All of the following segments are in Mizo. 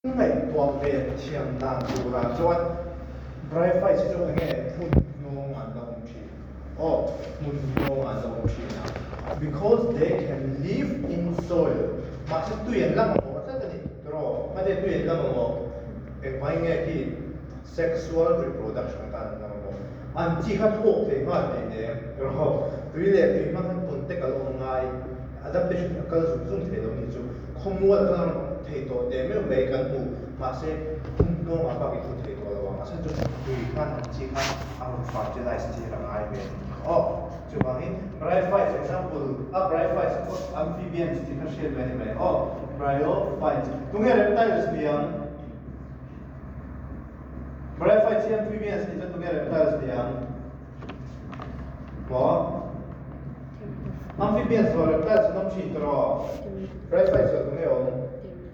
Ngaihtuah ve thiam dan turah chuan Bryophytes hi chu enge hmun hnawng an la awm thin? Aw, hmun hnawng an la awm thin a. Because they can live in soil. Mahse tui an la mamawh tlat a ni. Tiraw? Hmate tui an la mamawh. Engvai nge khi sexual reproduction atan an la mamawh. An chi kha thawk thei nghal hleinem. Tiraw? Tui leh tui hmang khan contact a la awm ngai. Adaptation a kal zung zung thei lo nih chu khawmual a kal thei tawh teh meuh mai kan hmu. Mahse, hmun hnawngah bak i hmu thei tawh lo ang. A chhan chu tui khan an chi kha a rawn fertilize tir a ngai ve a ni kha aw. Chuvangin bryophytes example a bryophytes amphibians tih kha hriat ve a ni mai aw. Bryophytes. Tunge reptiles ni ang? Bryophytes hi amphibians nih chuan tunge reptiles ni ang? Maw? Amphibians chuan reptiles an awm thin tawh. Bryophytes chuan tunge awm?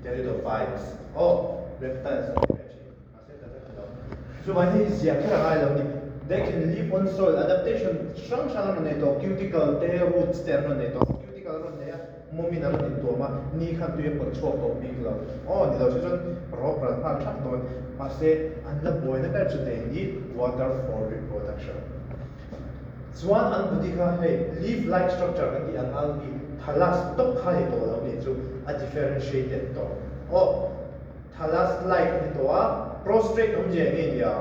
Pteridophytes. Aw, reptiles an ni ve thin. Mahse ta vek lo. Chuvang hi ziah kher a ngai lo ni. They can live on soil. Adaptation hrang hrang an rawn nei tawh. Cuticle te, roots te an rawn nei tawh. Cuticle an rawn nei a, mawmin an rawn intuam a, ni khan tui a pawt chhuak tawh bik lo. Aw, ni lo chu chuan rawp ral nghal thak dawn. Mahse, an la buaina ber chu they need water for reproduction. Chuan an body kha hei leaf like structure kan tih ang ang hi thallus tawp kha ni tawh lo nih chu a differentiated tawh. Aw, thallus like ni tawh a, prostrate awmzia eng nge nia?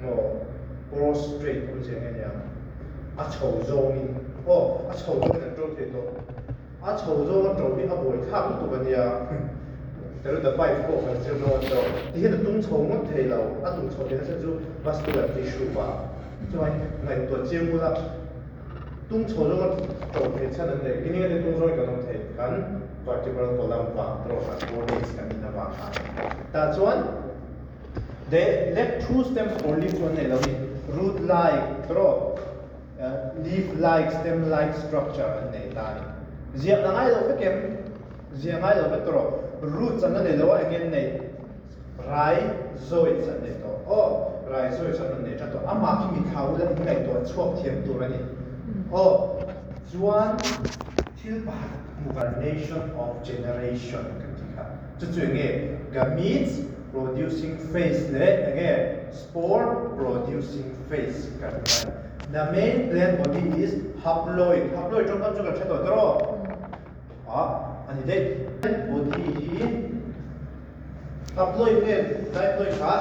Maw, prostrate awmzia eng nge nia? A chho zawngin, aw, a chho zawngin an ṭo thei tawh. A chho zawng a ṭo hi a buai thlak lutuk a nia. Pteridophytes pawh kan zir dawn tawh. Ti hian a tung chho ngawt thei lo. A tung chho theihna chhan chu vascular tissue vang. Chuan ngaihtuah chiang bula tung chho zawng a ṭo theih chhan an nei. Kini enge tung zawngin kan awm thei? Kan vertebral column vang erawh kan chordates kan nihna vang khan. Tah chuan they lack true stems or leaves chu an nei lo a ni. Root like erawh. Leaf like, stem like structure an nei ta a ni. Ziah la ngai lo vek em? Ziah ngai lo vek tawh. Roots an la nei lo a, eng nge an neih? Rhizoids an nei tawh. Aw, rhizoids an rawn nei tan tawh. Amah khi mi thau ila in ngaihtuah chhuak thiam tur a ni. Aw, chuan thil pakhat hmu. Of generation kan tih kha. Chu chu eng nge? Gametes producing phase leh eng nge? Spore producing phase kan ti mai. The main plant body is haploid. Haploid tawngkam chu kan hre tawh tawh aw. Ah, a ni daih. Plant body hi haploid nge diploid kha?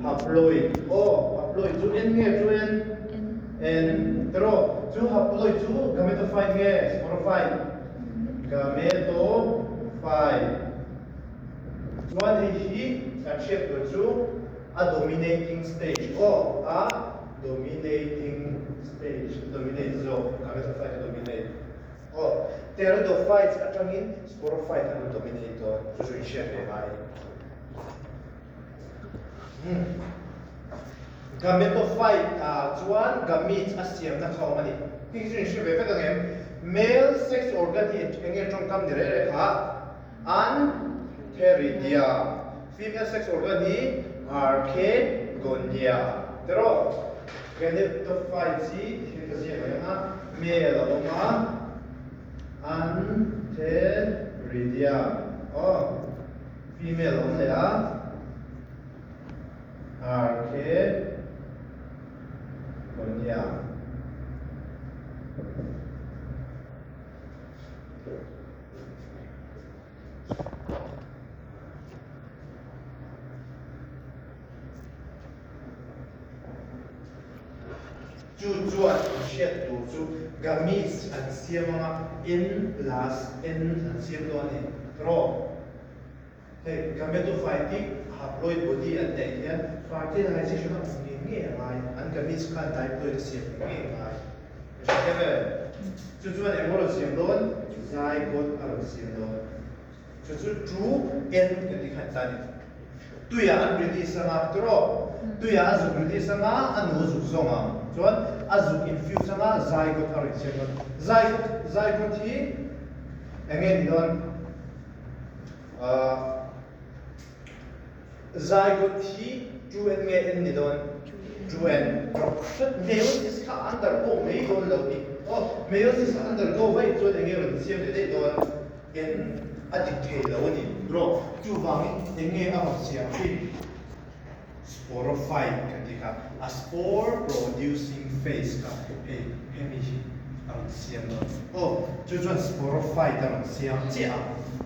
Haploid. Aw, haploid chu N nge chu N? N. Tawh. Chu haploid chu gametophyte nge sporophyte? Gametophyte. Chuan hei hi kan hriat tur chu a dominating stage aw, a dominating stage, a dominate zawk, gametophyte a dominate aw. Pteridophytes atangin sporophyte an rawn dominate dawn, chu chu in hriat ve ngai. Gametophyte ah chuan gametes a siamna kha awm a ni. Hei hi chu in hre ve vek ang em? Male sex organ hi eng nge tawngkam ni reh reh kha? Antheridia, female sex organ hi Archegonia. Tiraw? Gametophytes hi thil ka ziak mai ang a, male a awm a, Antheridia, aw, female a awm leh a, Archegonia. Chu chuan in hriat tur chu gametes an siam anga N plus N an siam dawn a ni. Rawh. Hei gametophytic haploid body an neih hian fertilization a awm ngei ngei a ngai. An gametes khan diploid a siam ngei ngei a ngai. Ka hre thiam em? Chu chuan eng rawn siam dawn? Zygote a rawn siam dawn. Chu chu true N kan tih khan ta a ni. Tuiah an release anga, tiraw? Tuiah a zuk release anga, a nu a zuk zawng ang. Chuan a zuk infuse anga, zygote a rawn siam dawn. Zygote, zygote hi eng nge ni dawn? Ahh. Zygote hi true N nge N ni dawn? True N. Meiosis kha undergo mai dawn lo ni. Aw, meiosis a undergo vaih chuan enge rawn siam leh daih dawn? N. A dik thei lo a ni rawh. Chuvangin eng nge a rawn siam thin? Sporophyte kan tih kha a spore producing phase kha hei hemi hi a rawn siam dawn. Aw, chu chuan sporophyte a rawn siam chiah a.